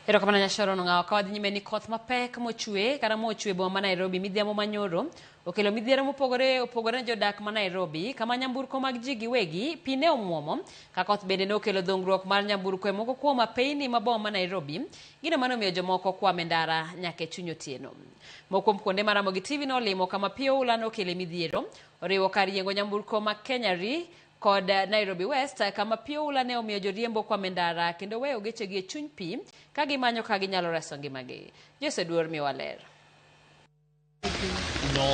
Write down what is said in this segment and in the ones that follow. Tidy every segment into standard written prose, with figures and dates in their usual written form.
Erokamano Nyashoro Nong'awo. Ka wadhi nyime ni koth mapek mochwe kata mochwe e boma ma Nairobi midhiambo manyoro okelo midhiero mopogore opogore ne jodak ma Nairobi, kama nyamburko mag ji giwegi pi ne omuomo, ka koth bende ne okelo dhungruok mar nyamburko e moko kuom apeyni ma boma ma Nairobi, gino mane omiyo jomoko kwam e ndara nyaka e chuny otieno. Moko kuom kuonde ma Ramogi TV nolimo kama pi oula nokele midhiero oriwo kar yiengo nyamburko ma Kenya Re kod Nairobi West, kama pi oula ne omiyo joriembo kwam e ndara kendo weyo gechegi e chuny pi ka gimanyo ka ginyalo reso ngimagi. Jose Duor miyowa ler.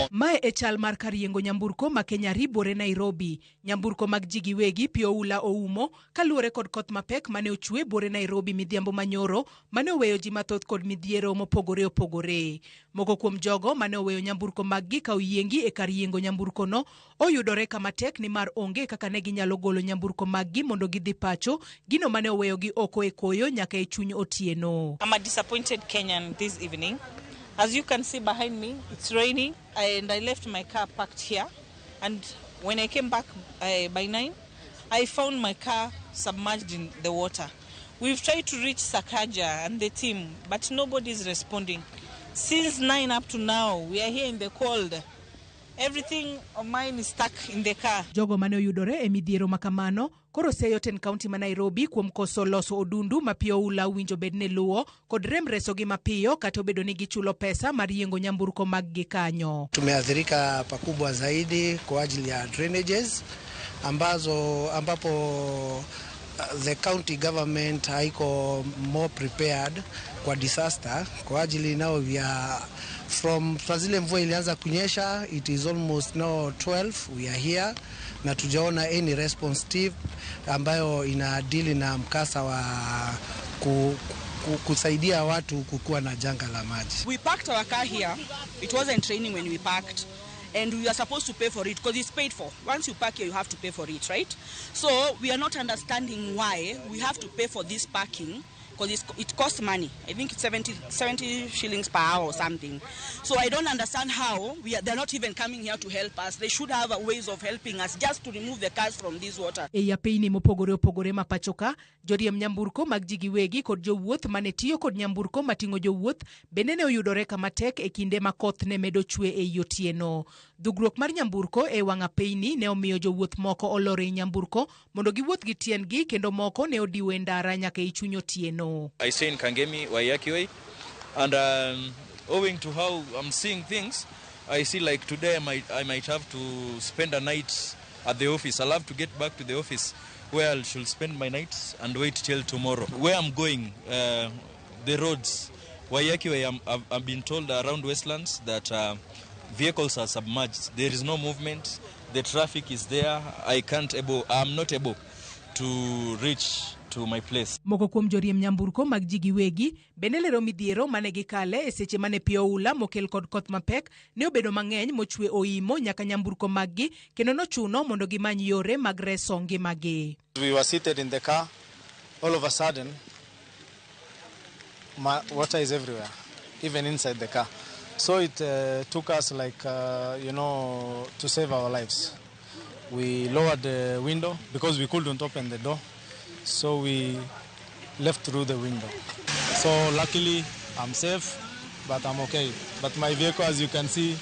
Mae e chal mar kar yiengo nyamburko ma Kenya Re buore Nairobi. Nyamburko mag ji giwegi pi oula oumo kaluwore kod koth mapek mane ochwe buore Nairobi midhiambo manyoro mane oweyo ji mathoth kod midhiero mopogore opogore. Moko kuom jogo mane oweyo nyamburko maggi ka oyiengi e kar yiengo nyamburkono oyudore kama tek nimar onge kaka ne ginyalo golo nyamburko maggi mondo gidhi pacho, gino mane oweyogi oko e koyo nyaka e chuny otieno. I'm a disappointed Kenyan this evening. As you can see behind me, it's raining and I left my car parked here. And when I came back by 9, I found my car submerged in the water. We've tried to reach Sakaja and the team, but nobody is responding. Since 9 up to now, we are here in the cold. Everything of mine is stuck in the car. Jogo mane oyudore e midhiero makamano koro seyo tend kaunti ma Nairobi kuom koso loso odundu ma pi oula owinjo bed ni luwo kod rem resogi mapiyo kata obedo ni gichulo pesa mar yiengo nyamburko maggi kanyo. Tumeathirika pakubwa zaidi kwa ajili ya drainages ambazo ambapo the county government haiko more prepared kwa disaster kwa ajili now we are from saa zile mvua ilianza kunyesha, it is almost now 12 we are here na tujaona any response team ambayo ina deal na mkasa wa kusaidia watu kukuwa na janga la maji. We parked our car here. It wasn't raining when we parked. And we are supposed to pay for it because it's paid for. Once you park here, you have to pay for it, right? So we are not understanding why we have to pay for this parking because it costs money. I think it's 70 shillings per hour or something. So I don't understand how they're not even coming here to help us. They should have ways of helping us just to remove the cars from this water. E apeyni mopogore opogore ma pacho ka, joriemb nyamburko mag ji giwegi kod jowuoth mane tiyo kod nyamburko mating'o jowuoth bende ne oyudore kama tek e kinde ma koth ne medo chwe ei otieno. Dhugruok mar nyamburko e wang' apeyni ne omiyo jowuoth moko olor ei nyamburko mondo giwuoth gi tiendgi kendo moko ne odiwo e ndara nyaka e chuny otieno. I stay in Kangemi, Waiyaki Way, and owing to how I'm seeing things, I see like today I might have to spend a night at the office. I'll have to get back to the office where I should spend my nights and wait till tomorrow. Where I'm going, the roads, Waiyaki Way, I've been told around Westlands that vehicles are submerged. There is no movement. The traffic is there. I can't able, I'm not able to reach to my place. Moko kuom joriemb nyamburko mag ji giwegi bende lero midhiero mane gikale e seche mane pi oula mokel kod koth mapek ne obedo mang'eny mochwe oimo nyaka nyamburko maggi kendo nochuno mondo gimany yore mag reso ngimagi. We were seated in the car. All of a sudden, water is everywhere, even inside the car. So it took us like, to save our lives. We lowered the window because we couldn't open the door. So we left through the window. So luckily, I'm safe, but I'm okay. But my vehicle, as you can see,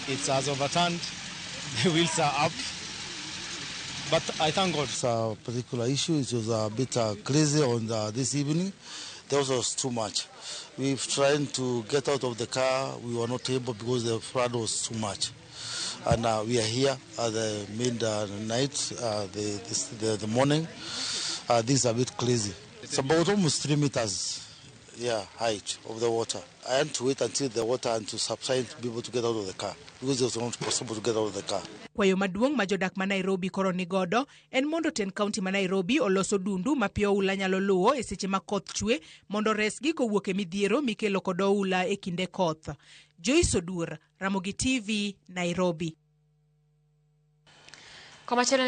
it has overturned. The wheels are up. But I thank God. It's a particular issue. It was a bit crazy on this evening. There was too much. We've tried to get out of the car. We were not able because the flood was too much. And we are here at the midnight, the morning. This is a bit crazy. It's about almost 3 meters, yeah, height of the water. I had to wait until the water and to subside to be able to get out of the car because it was not possible to get out of the car. Kwayo maduong' ma jodak ma Nairobi koro ni godo en mondo tend kaunti ma Nairobi olos odundu ma pi oula nyalo luwo e seche ma koth chwe mondo resgi kowuok e midhiero mikelo kod oula e kinde koth. Joyce Odur, Ramogi TV, Nairobi. Komachielo.